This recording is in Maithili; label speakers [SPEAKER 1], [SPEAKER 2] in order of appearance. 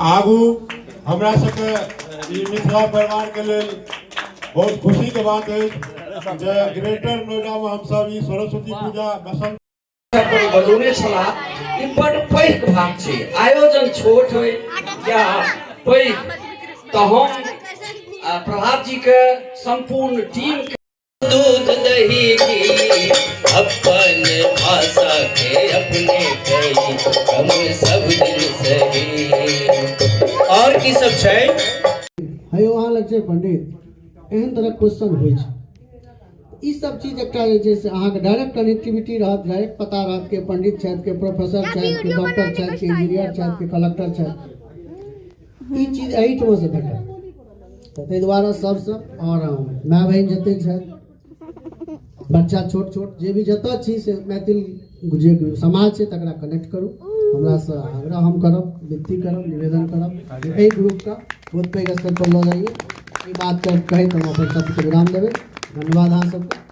[SPEAKER 1] आगू हमरा सबके ई मिथिला परिवार के लेल बहुत खुशी के बात अछि जे ग्रेटर नोएडा में हमसब ई सरस्वती पूजा बसंत
[SPEAKER 2] पर बजौने छलाह। ई बड पैघ भाग छै, आयोजन छोट होइ या पैघ, तऽ हम प्रभात जी के संपूर्ण टीम के
[SPEAKER 3] दूध दही घी अपन भाषा के अपने कही हम सब दिन सही। और की सब छै?
[SPEAKER 4] हे अहाँ लग छै पंडित, एहन तरहक क्वेश्चन होइ छै। ई सब चीज एकटा जे छै से अहाँके डायरेक्ट कनेक्टिविटी रहत, डायरेक्ट पता रहत के पंडित छथि, के प्रोफेसर छथि, के डॉक्टर छथि, के इंजीनियर छथि, के कलेक्टर छथि। ई चीज एहिठामसँ भेटत। तऽ ताहि दुआरे सबसँ आओर माय बहिन जतेक छथि, बच्चा छोट छोट जे भी जतऽ छी से मैथिल जे समाज छै तकरा कनेक्ट करू। हमरासँ आग्रह हम करब, विनती करब, निवेदन करब जे एहि ग्रुपके बहुत पैघ स्तर पर लऽ जाइए। ई बातके कहैत हम अपन शब्दके विराम देबै। धन्यवाद अहाँ सबके।